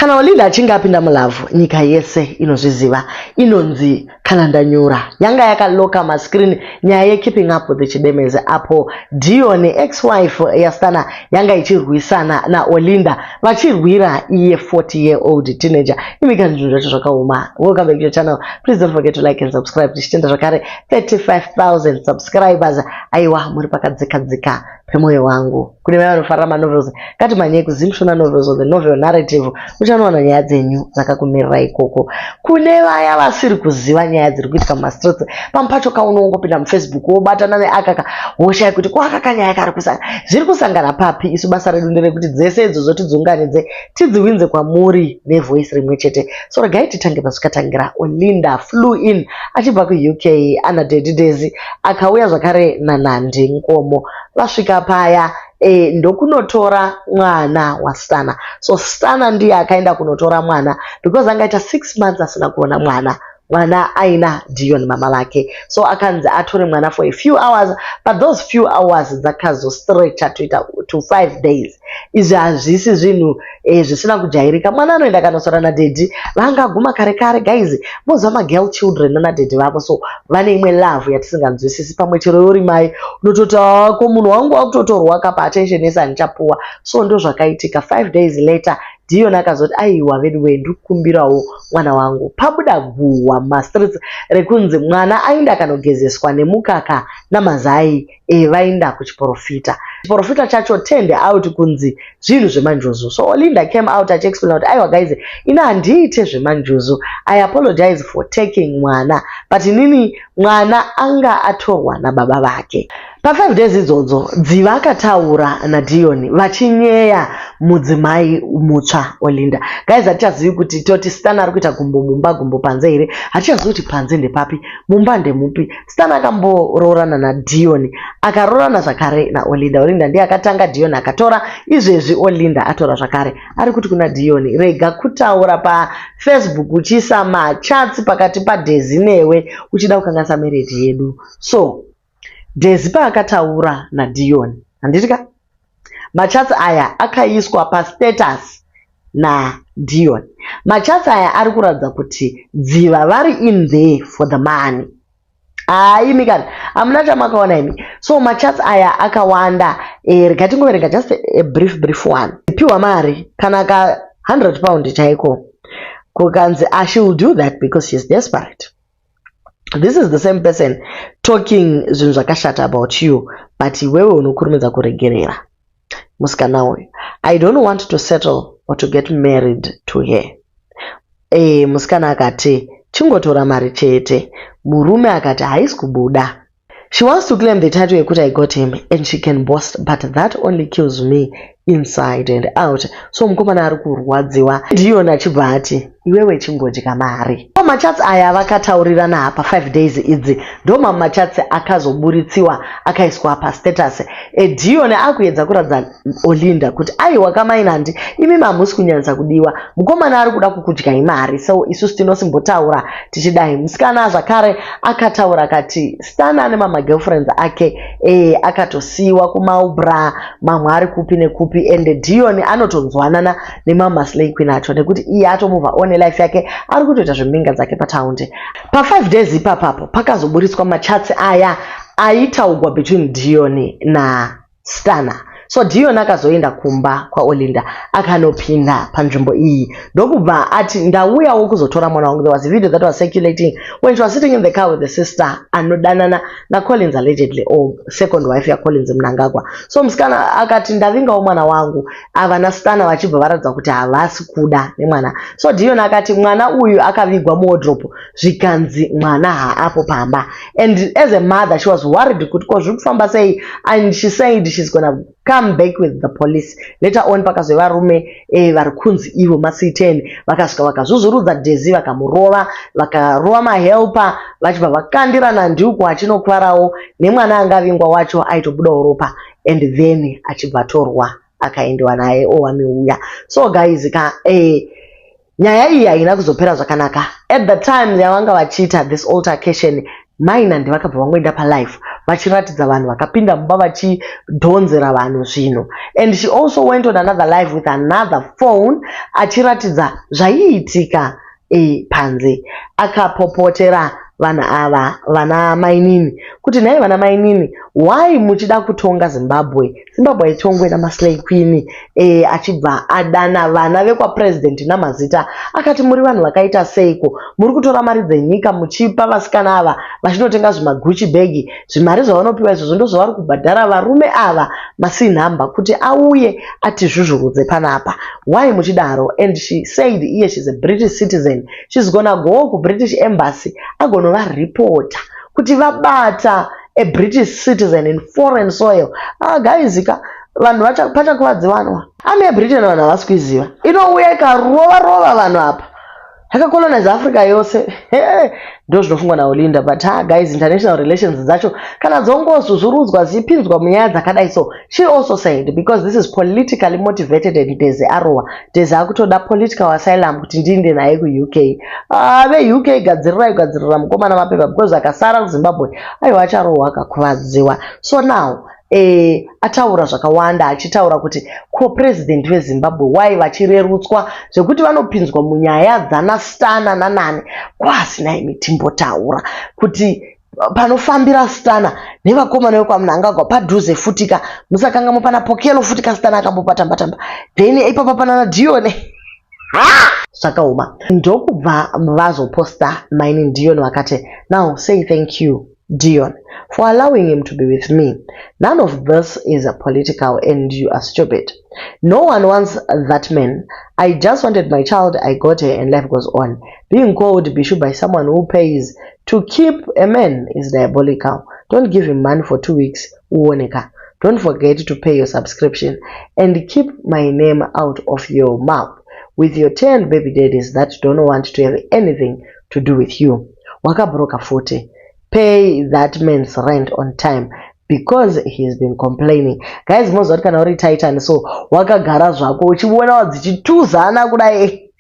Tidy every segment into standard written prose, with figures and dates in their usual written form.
Kana Olinda achinge apinda mulove, nyika yese inozviziva. Inonzi kana ndanyura. Yanga yakaloka mascreen nyaya yekeeping up with the Chidemezi apo Dion, ex-wife yaStana, yanga ichirwisana naOlinda vachirwira iye 40-year-old teenager. Imi kana zvinhu zvacho zvakaoma. Welcome back to your channel. Please don't forget to like and subscribe. Tichitenda zvakare 35,000 subscribers. Aiwa, muri pakadzika-dzika pemwoyo wangu. Kune vaya vanofarira manovels, ngatimhanyei kuZimshona Novels or the Novel Narrative, muchanowana nyaya dzenyu dzakakumirira ikoko. Kune vaya vasiri kuziva nyaya dziri kuitika mumastreets, pamwe pacho kaunongopinda muFacebook wobatana neakaka hosha yekuti kwakaka nyaya kari kusangana, zviri kusangana papi. Isu basa redu nderekuti dzese idzodzo tidziunganidze, tidziwinze kwamuri nevoice rimwe chete. So regai titange pasvikatangira. Olinda flew in achibva kuUK ana Daddy Daisy, akauya zvakare naNandi Nkomo. Vasvika paya ndokunotora mwana waStana. So Stana ndiye akaenda kunotora mwana because angaita 6 months asina kuona mwana, mwana aina Dion mama vake. So akanzi atore mwana for a few hours, but those few hours dzakazostretcha toita to 5 days. Izvi hazvisi zvinhu zvisina kujairika. Mwana anoenda akanosara nadaddy, vangaguma kare kare. Guys, moziva magirl children nanadaddy vavo, so vane imwe love yatisinganzwisisi. Pamwe chero uri mai, unototi, "Ako munhu wangu wakutotorwa kapa attention yese handichapuwa." So ndo zvakaitika. 5 days later, Dion akazoti, "Aiwa vedu wee, ndiri kukumbirawo mwana wangu." Pabuda guhwa mumastreets rekunzi mwana aenda akanogezeswa nemukaka namazai. Vaenda kuchiprofita. Chiprofita chacho turned out kunzi zvinhu zvemanjuzu. So Olinda came out achiexplaina kuti, "Aiwa guys, ini handiite zvemanjuzu. I apologize for taking mwana, but inini mwana anga atorwa nababa vake." Pa5 days idzodzo, Dziva akataura naDion vachinyeya mudzimai mutsva Olinda. Guys, hatichazivi kuti toti Stana ari kuita gumbo mumba, gumbo panze here. Hatichazivi kuti panze ndepapi, mumba ndemupi. Stana akamboroorana naDion, akaroorana zvakare naOlinda. Olinda ndiye akatanga, Dion akatora. Izvezvi Olinda atora zvakare. Ari kuti kuna Dion, "Rega kutaura paFacebook uchiisa machats pakati paDhezi newe, uchida kukanganisa marriage yedu." So Dhezi paakataura naDion, handiti ka, machats aya akaiswa pastatus naDion. Machats aya ari kuratidza kuti Dziva vari in there for the money. Haimi kana hamuna chamakaona imi. So machats aya akawanda. Rega tingoverenga just a brief one. Piwa mari kana ka £100 chaiko, kukanzi, "Ah, she will do that because she is desperate. This is the same person talking zvinhu zvakashata about you, but iwewe unokurumidza kuregerera musikana uyu. I don't want to settle or to get married to her." Musikana akati, "Chingotora mari chete." Murume akati, "Haisi kubuda." "She wants to claim the title yekuti I got him and she can boast, but that only kills me inside and out." So mukomana ari kurwadziwa. Dion achibva ati, "Iwewe chingodya mari." Machats aya vakataurirana pa5 days idzi, ndo mamwe machats akazoburitsiwa akaiswa pastatus. Dion akuedza kuratidza Olinda kuti, "Aiwa kamainandi, imi mamusi kunyanyisa kudiwa, mukomana ari kuda kukudyai mari." So isusu tinosimbotaura tichidai. Musikana zvakare akataura akati Stana ane mamagirlfriends ake, akatosiyiwa kumaubra, mamwe ari kupi nekupi, and Dion anotonzwanana nemamaslay queen acho nekuti iye atomuvha on life yake, ari kutoita zvembinga dzake pataundi. Pa5 days ipapapo pakazoburitswa machats aya aitaugwa between Dion naStana. So Dion akazoenda kumba kwaOlinda, akanopinda panzvimbo iyi, ndokubva ati, "Ndauyawo kuzotora mwana wangu." There was a video that was circulating when she was sitting in the car with the sister anodanana naCollins, allegedly, or second wife yaCollins Mnangagwa. So musikana akati, "Ndavingawo mwana wangu." Ava naStana vachibva varatidza kuti havasi kuda nemwana. So Dion akati mwana uyu akavigwa muwardrobe, zvikanzi mwana haapo pamba. And as a mother, she was worried kuti ko zviri kufamba sei, and she said she's gonna come back with the police later on. Pakazove varume vari kunzi ivo maC10 vakasvika, vakazvuzvurudza Dhezi, vakamurova, vakarova mahelper, vachibva vakandirana ndiuko achinokwarawo nemwana angavingwa wacho aitobudawo ropa, and then achibva atorwa, akaendewa naye owamiuya. So guys ka, nyaya iyi haina kuzopera zvakanaka. At the time yavanga vachiita this altercation, Mainandi vakabva vangoenda palive. Vachiratidza vanhu vakapinda mumba vachidhonzera vanhu zvinhu. And she also went on another live with another phone achiratidza zvaiitika panze. Akapopotera vanhu ava, vana mainini, kuti nhai vana mainini, why muchida kutonga Zimbabwe? Zimbabwe haitongwe namaslay queen. Achibva adana vana vekwapurezidendi namazita, akati muri vanhu vakaita seiko? Muri kutora mari dzenyika muchipa vasikana ava vachinotenga zvimaGucci bag. Zvimari zvavanopiwa izvozvo ndozvavari kubhadhara varume ava masinhamba kuti auye atizvuzvurudze panapa. Why muchidaro? And she said iye she's a British citizen, she's gonna go kuBritish Embassy agonovaripota kuti vabata a British citizen in foreign soil. Ah, guys ka, vanhu pachakuvadzivanwa. Army yeBritain vanhu havasi kuiziva, inouya ikarova rova vanhu apa, yakacolonize Africa yose. Ndo zvinofungwa naOlinda. But ha, guys, international relations dzacho kana dzongozvuzvurudzwa dzichipinzwa munyaya dzakadai. So she also said because this is politically motivated and Daisy arohwa, Daisy akutoda political asylum kuti ndiinde naye kuUK. Ah, veUK, gadzirirai, gadzirira mukomana mapepa, because akasara kuZimbabwe aiwa acharohwa akakuvadziwa. So now ataura zvakawanda achitaura kuti ko president veZimbabwe wai vachirerutswa zvekuti vanopinzwa munyaya dzanaStana nanani kwasina imi. Timbotaura kuti panofambira Stana nevakomana vekwaMnangagwa padhuze futika, musakangamwa pana Pokelo futika, Stana akambopatamba tamba, then ipapa panana Dione, zvakaoma. Ndokubva vazoposta maini Dion vakati, "Now say thank you, Dion, for allowing him to be with me. None of this is a political and you are stupid. No one wants that man. I just wanted my child. I got her and life goes on. Being called Bishu by someone who pays to keep a man is diabolical. Don't give him money for 2 weeks. Uoneka. Don't forget to pay your subscription and keep my name out of your mouth with your 10 baby daddies that don't want to have anything to do with you. Wakabroka futi. Pay that man's rent on time because he's been complaining." Guys, moziva kuti kana uri titan so wakagara zvako uchiona dzichituzana kudai,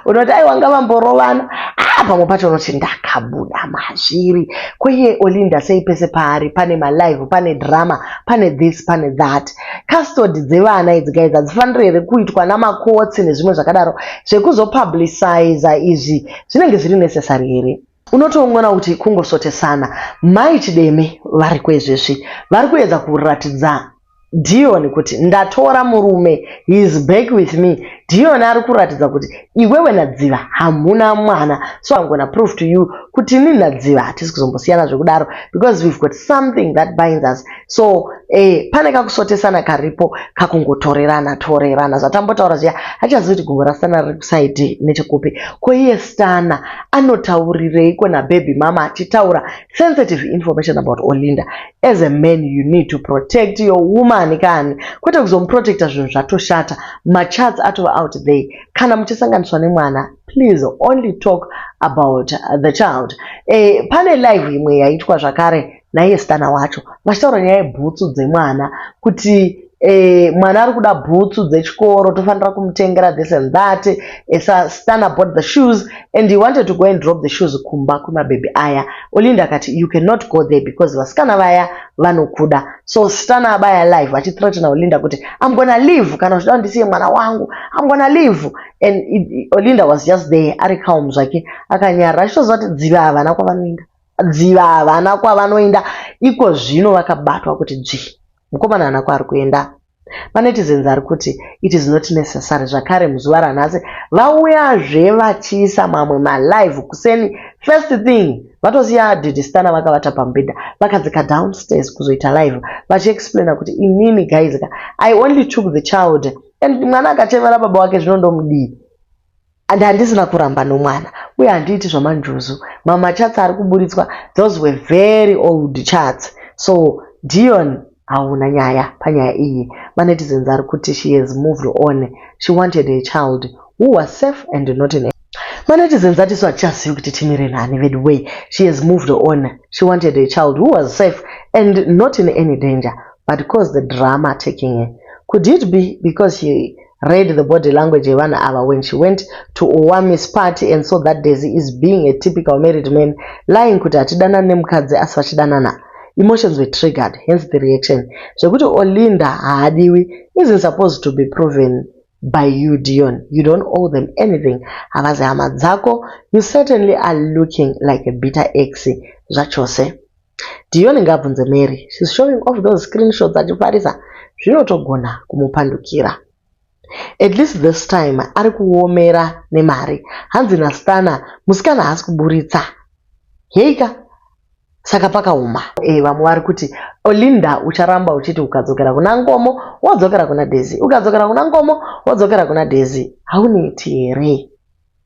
unoti aiwa, ngavamborovana. Ah, pamwe pacho unoti ndakabuda mazviri kweye. Olinda sei pese paari pane malive, pane drama, pane this, pane that? Custody dzevana idzi, guys, hadzifaniri here kuitwa namakotsi nezvimwe zvakadaro? Zvekuzopubliciza izvi zvinenge zviri necessary here? Unotoona kuti kungosotesana. Mai Chideme vari kwezvezvi vari kuedza kuratidza Dion kuti ndatora murume, he is back with me. Dion ari kuratidza kuti iwewe naDziva hamuna mwana, so I'm gonna prove to you kuti inini naDziva hatisi kuzombosiyana zvekudaro because we've got something that binds us. So pane kakusotesana karipo, kakungotorerana torerana zvatambotaura zviya. Hachazivi kuti gumbo raStana riri kuside nechekupi. Ko iye Stana anotaurireiko nababy mama achitaura sensitive information about Olinda? As a man, you need to protect your woman kani, kwete kuzomuprotecta zvinhu zvatoshata, machats atova out there. Kana muchisanganiswa nemwana, please only talk about the child. Pane live imwe yaitwa zvakare naiye Stana wacho vachitaura nyaya yebhutsu dzemwana, kuti mwana ari kuda bhutsu dzechikoro, tofanira kumutengera this and that. Stana bought the shoes and he wanted to go and drop the shoes kumba kwemabhebhi aya. Olinda akati you cannot go there because vasikana vaya vanokuda. So Stana abaya live achithreatena Olinda kuti I'm gonna leave kana uchida kundisiye mwana wangu, I'm gonna leave. And Olinda was just there ari calm zvake, akanyarara, achitoziva kuti Dziva havana kwavanoenda, Dziva havana kwavanoenda. Iko zvino vakabatwa kuti dzvi, mukomana haana kwaari kuenda. Manetizens ari kuti it is not necessary zvakare. Muzuva ranhasi vauyazve vachiisa mamwe malive kuseni. First thing, vatosiya Daddy Stana vakavata pamubhedha, vakadzika downstairs kuzoita live vachiexplaina kuti inini, guys ka, I only took the child and mwana akachemera baba wake, zvinondomudii? And handisina kuramba nomwana uye handiiti zvamanjuzu. Mamachats ari kuburitswa, those were very old chats. So Dion hauna nyaya panyaya iyi. Manetizens ari kuti she has moved on, she wanted a child who was safe and not in. Manetizens ati so hatichazivi kuti timire nani vedu way. She has moved on, she wanted a child who was safe and not in any danger, but cause the drama taking her. Could it be because she read the body language yevanhu ava when she went to Owami's party and saw that Daisy is being a typical married man, lying kuti hatidanani nemukadzi asi vachidanana? Emotions were triggered, hence the reaction. Zvekuti Olinda haadiwi isn't supposed to be proven by you Dion. You don't owe them anything. Havazi hama dzako. You certainly are looking like a bitter ex zvachose. Dion ngaabvunze Mary. She's showing off those screenshots achifarisa. Zvinotogona kumupandukira. At least this time ari kuomera nemari. Hanzi naStana musikana haasi kuburitsa. Heika saka pakaoma. E, vamwe vari kuti Olinda ucharamba uchiti ukadzokera kuna Nkomo wodzokera kuna Daisy, ukadzokera kuna Nkomo wodzokera kuna Daisy. Hauneti here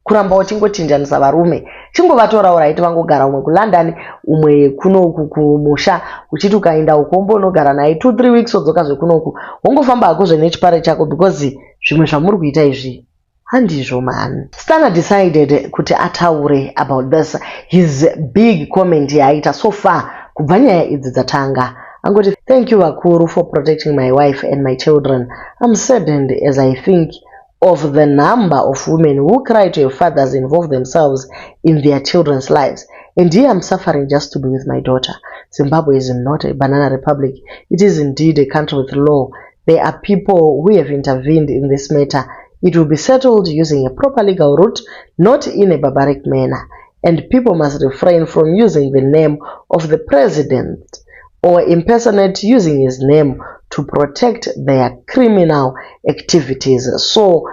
kuramba uchingochinjanisa varume? Chingovatora uraiti vangogara umwe kuLondon umwe kunoku kumusha, uchiti ukaenda uko wombonogara naye 2 3 weeks wodzoka zvekunoku, wongofamba hakozve nechipare chako because zvimwe zvamuri kuita izvi handizvo man. Stana decided kuti ataure about this. His big comment yaaita so far kubva nyaya idzi dzatanga angoti, "Thank you vakuru for protecting my wife and my children. I'm saddened as I think of the number of women who cry to your fathers involve themselves in their children's lives, and here I'm suffering just to be with my daughter. Zimbabwe is not a banana republic. It is indeed a country with law. There are people who have intervened in this matter. It will be settled using a proper legal route, not in a barbaric manner, and people must refrain from using the name of the president or impersonate using his name to protect their criminal activities." So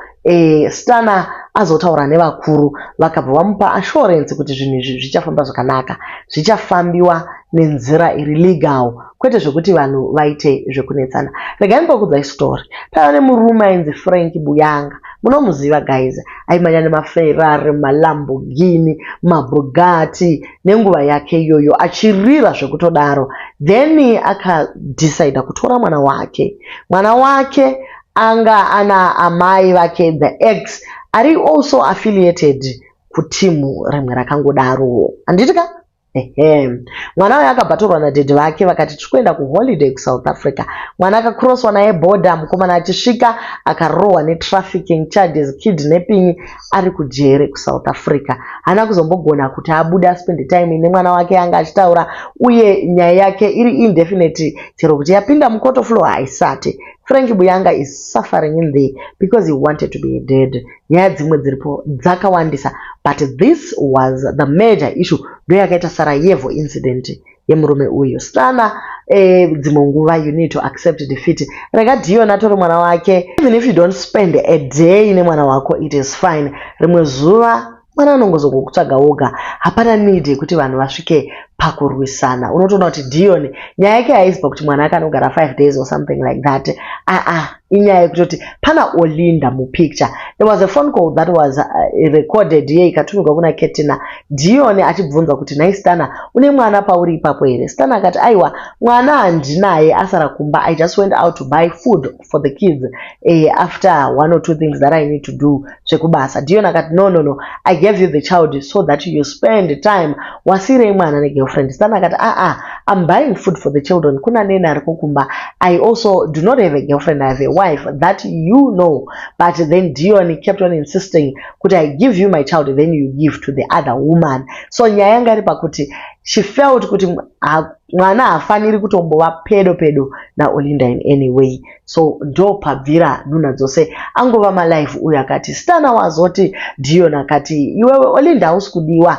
Stana azotaura nevakuru vakabva vamupa assurance kuti zvinhu izvi zvichafamba zvakanaka, zvichafambiwa nenzira iri legal, kwete zvekuti vanhu vaite zvekunetsana. Regai ndimbokuudzai story. Paiva nemurume ainzi Frank Buyanga, munomuziva guys, aimhanya nemaFerrari, maLamborghini, maBugatti nenguva yake iyoyo, achirira zvekutodaro. Then akadecida kutora mwana wake. Mwana wake anga ana amai vake, the ex, ari also affiliated kutimu rimwe rakangodaro, handiti ka? Ehe, mwana uyu akabva atorwa nadhedhi vake, vakati tiri kuenda kuholiday kuSouth Africa. Mwana akacrosswa naye bhodha. Mukomana achisvika akarohwa netrafficking charges, kidnapping, ari kujere kuSouth Africa. Haana kuzombogona kuti abude aspende time nemwana wake anga achitaura, uye nyaya yake iri indefinite, chero kuti yapinda mucourt of law haisati. Frank Buyanga is suffering in there because he wanted to be a dad. Nyaya dzimwe dziripo dzakawandisa, but this was the major issue, ndo yakaita Sarajevo incident yemurume uyu Stana. Dzimwe nguva you need to accept defeat. Rega Dion atore mwana wake. Even if you don't spend a day nemwana wako, it is fine. Rimwe zuva mwana anongozokutsvaga woga. Hapana need yekuti vanhu vasvike pakurwisana. Unotoona kuti Dion nyaya yake haisi pakuti mwana ake anogara 5 days or something like that. Aa, inyaya yekutoti pana Olinda mupicture. There was a phone call that was recorded ye ikatumirwa kuna Ketina, Dion achibvunza kuti, "Nhai Stana, une mwana pauri ipapo here?" Stana akati, "Aiwa, mwana handinaye, asara kumba. I just went out to buy food for the kids after one or two things that I need to do zvekubasa." Dion akati, "No, no, no, I gave you the child so that you spend time. Wasirei mwana negirlfriend?" Stana akati, "Aa, I'm buying food for the children. Kuna nene ariko kumba. I also do not have a girlfriend. I have a wife that you know." But then Dion kept on insisting kuti, "I give you my child, then you give to the other woman." So nyaya yanga iri pakuti she felt kuti mwana haafaniri kutombova pedo pedo naOlinda in any way. So ndo pabvira nhunha dzose. Angova malive uyu akati Stana wazoti Dion akati, "Iwewe Olinda hausi kudiwa."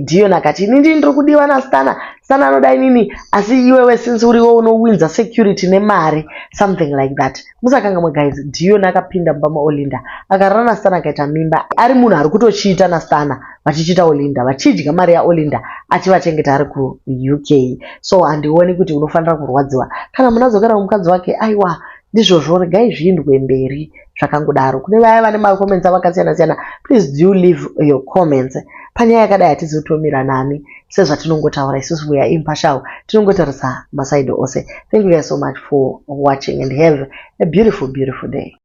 Dion akati, "Inini ndiri kudiwa naStana. Stana anoda inini, asi iwewe since uriwe unowinza security nemari," something like that. Musakangamwe guys, Dion akapinda mumba maOlinda, akarara naStana, akaita mimba. Ari munhu ari kutochiita naStana, vachichiita Olinda, vachidya mari yaOlinda achivachengeta ari kuUK. So handioni kuti unofanira kurwadziwa kana munhu adzokera kumukadzi wake. Aiwa, ndizvozvo, regai zviindwe mberi zvakangodaro. Kune vaya vane macomments avakasiyana siyana, please do leave your comments. Panyaya yakadai hatizi kutomira nani, sezvatinongotaura isusu, we are impartial, tinongotarisa masides ose. Thank you guys so much for watching and have a beautiful, beautiful day.